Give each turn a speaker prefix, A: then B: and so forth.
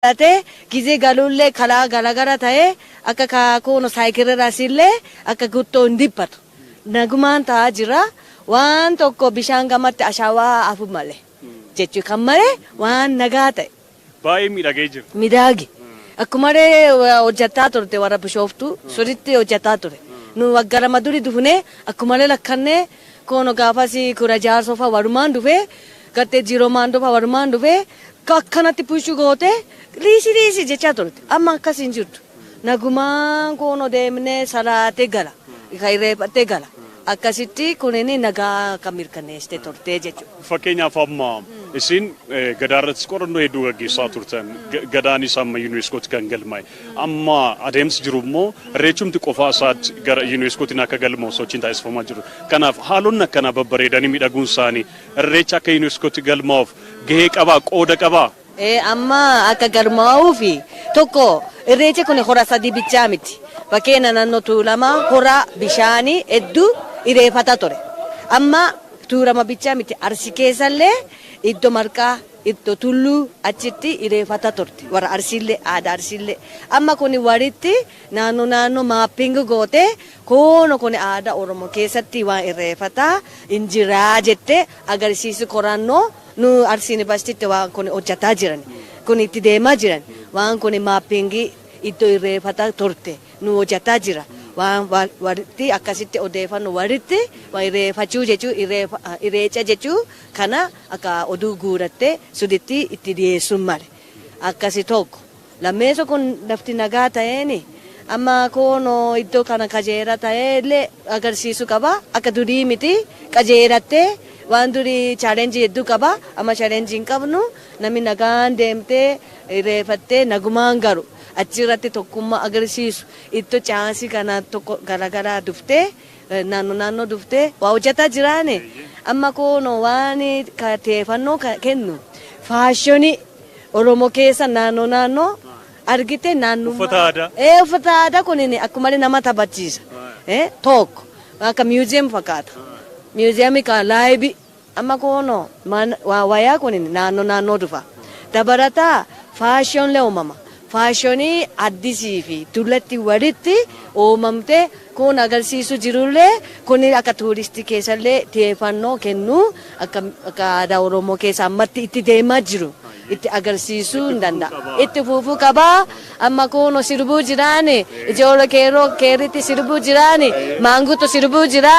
A: Ta'e gizee galuullee karaa garagara ta'ee akka kaakuun saayikilirraas illee akka guttoo hin dhiphatu. Nagumaan ta'aa jira. Waan tokko bishaan gamatti ashaawaa hafu malee jechuu kan malee waan nagaa ta'e.
B: Baay'ee miidhagee jira.
A: Miidhagi. Akkuma hojjetaa turte warra Bishooftuu sirriitti hojjetaa ture. Nu waggaa 2 durii dhufnee akkuma lakkannee kono gaafas kura jaarsoo fa'a walumaan dhufee gartee jiroomaan dhufa walumaan dhufee akkanatti pushuu gootee liisii liisii jechaa turte. Amma akkas hin jirtu. Nagumaan kono deemnee salaatee gala. Irreeffattee gala. Akkasitti kunin nagaa akka mirkaneessite turte jechuudha.
B: Fakkeenyaaf, amma isin gadaa irratti qorannoo hedduu gaggeessaa turtan. Gadaanis amma UNESCOtti kan galmaa'e. Amma adeemsi jiru immoo irreechumti qofaa isaatti gara UNESCOtiin akka galmaa'u sochiin taasifamaa jiru. Kanaaf haalonni akkanaa babbareedanii miidhaguun isaanii irreecha akka UNESCOtti galmaa'uuf gahee qabaa, qooda qabaa?
A: Amma akka galmaa'uufi tokko irreechi kun hora sadii bichaa miti. Fakkeenya, naannoo Tuulamaa hora bishaanii hedduu irreeffata ture. Amma Tuulama bichaa miti, Arsii keessallee iddoo marqaa, iddoo tulluu achitti irreeffata turte. Warra Arsiillee, aadaa Arsiillee. Amma kun walitti naannoo naannoo mapping gootee kono kun aadaa Oromoo keessatti waan irreeffataa hin jiraa jettee agarsiisu qorannoo nu Arsii Yuunivarsiitiitti waan kun hojjetaa jiran. Kun itti deemaa jiran. Waan kun mapping iddoo irreeffataa turte nu hojjetaa jira. Waan walitti akkasitti odeeffannoo walitti waan irreeffachuu jechuu, irreecha jechuu kana akka oduu guurattee sunitti itti dhiyeessuun male. Akkasi tokko. Lammeessa, kun lafti nagaa ta'een amma koonoo iddoo kana qajeela ta'ee illee agarsiisuu qaba. Akka durii miti, qajeelattee waan durii challenge hedduu qaba. Amma challenge hin qabnu, namni nagaan deemtee irreeffattee nagumaan galu. Achirratti tokkummaa agarsiisu iddoo chance kana tokko garagaraa dhuftee, naannoo naannoo dhuftee waa hojjetaa jiraani. Amma koonoo waan xiyyeeffannoo kennu fashion Oromoo keessa naannoo naannoo argite naannummaa.
B: Uffata aadaa.
A: Ee, uffata aadaa kun akkuma nama taphachiisa. Tokko akka museum fakkaata. Museum kan live amma koonoo wayaa kun naannoo naannoo dhufa. Dabalataa fashion lee uumama. Fashion addisii fi dullatti walitti uumamte kun agarsiisu jirullee kun akka tuuristii keessallee xiyyeeffannoo kennu akka aadaa Oromoo keessa ammatti itti deemaa jiru. Itti agarsiisuu hin danda'a. Itti fufuu qabaa. Amma kun sirbuu jiraani. Ijoollee keeroo keeritti sirbuu jiraani. Maanguutu sirbuu jiraani.